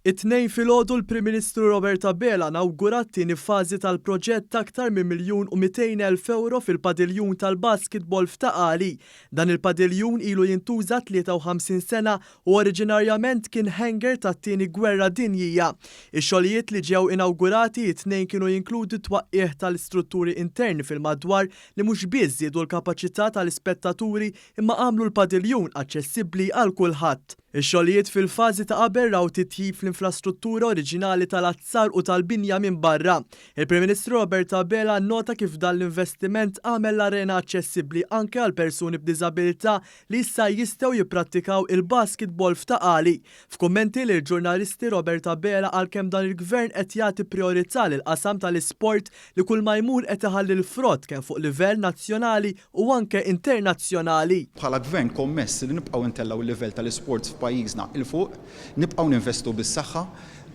It-Tnejn filgħodu l-Prim Ministru Robert Abela nawgura t-tieni fażi tal-proġett t'aktar minn 1,200,000 ewro fil-padiljun tal-basketball f'Ta' Qali. Dan il-padiljun ilu jintuża 53 sena u oriġinarjament kien hangar tat-Tieni Gwerra Dinjija. Ix-xogħlijiet li ġew inawgurati it-Tnejn kienu jinkludu t-twaqqigħ tal-istrutturi interni fil-madwar li mhux biss żiedu l-kapaċità tal-ispettaturi imma għamlu l-padiljun aċċessibbli għal kulħadd. Ix-xogħlijiet fil-fażi ta' qabel raw titjib fl-infrastruttura oriġinali tal-azzar u tal-binja minn barra. Il-Prim Ministru Robert Abela nnota kif dan l-investiment għamel l-arena aċċessibbli anke għal persuni b'diżabilità li issa jistgħu jipprattikaw il-basketball f'Ta' Qali. F'kummenti lill-ġurnalisti Robert Abela qal kemm dan il-Gvern qed jagħti prijorità lill-qasam tal-isport li kull ma jmur qed iħalli l-frott kemm fuq livell nazzjonali u anke internazzjonali. Bħala Gvern kommess li nibqgħu ntellgħu l-livell tal-isports f'pajjiżna 'l fuq, nibqgħu ninvestu bis-saħħa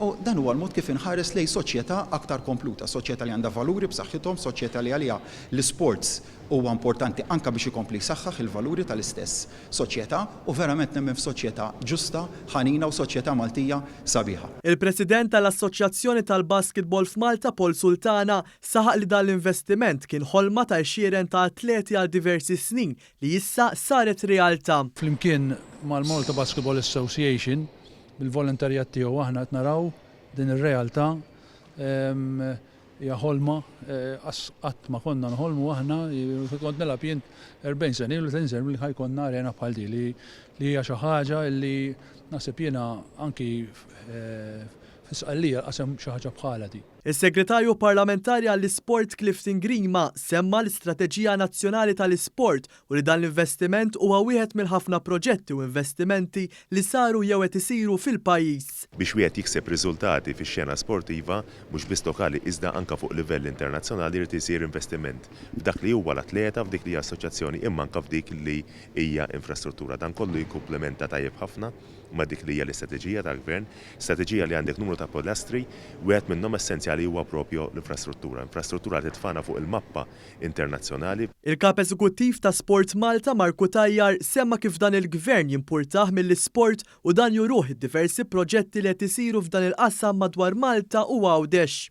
u dan huwa l-mod kif inħares lejn soċjetà aktar kompluta, soċjetà li għandha valuri b'saħħithom, soċjetà li għaliha l-isports huwa importanti anke biex ikompli jsaħħaħ il-valuri tal-istess soċjetà u verament nemmen f'soċjetà ġusta, ħanina u soċjetà Maltija sabiħa. Il-President tal-Assoċjazzjoni tal-Basketball f'Malta Paul Sultana Saħaq li dan l-investiment kien ħolma ta' għexieren ta' atleti għal diversi snin li issa saret realtà. Flimkien mal-Malta Basketball Association, bil-volontarjat tiegħu aħna qed naraw din ir-realtà. Hija ħolma, qatt ma konna nħolmu aħna, kont nilgħab jien 40 sena ilu, 30 sena ilu li ħa jkollna arena bħal din li hija xi ħaġa li naħseb jiena anki fi Sqallija lanqas hemm xi ħaġa bħalha din. Is-Segretarju Parlamentari għall-Isport Clifton Grima semma l-Istrateġija Nazzjonali tal-Isport u li dan l-investiment huwa wieħed mill-ħafna proġetti u investimenti li saru jew qed isiru fil-pajjiż. Biex wieħed jikseb riżultati fix-xena sportiva, mhux biss lokali iżda anke fuq livell internazzjonali jrid isir investiment f'dak li huwa l-atleta, f'dik li hija assoċjazzjoni imma anke f'dik li hija infrastruttura. Dan kollu jikkumplementa tajjeb ħafna ma' dik li hija l-istrateġija tal-Gvern, strateġija li għandek numru ta' pilastri, wieħed minnhom essenzjali huwa propjo l-infrastruttura, infrastruttura li titfagħna fuq il-mappa internazzjonali. Il-Kap Eżekuttiv ta' Sport Malta Mark Cutajar semma kif dan il-Gvern jimpurtah mill-isport u dan juruh id-diversi proġetti li qed isiru f'dan il-qasam madwar Malta u Għawdex.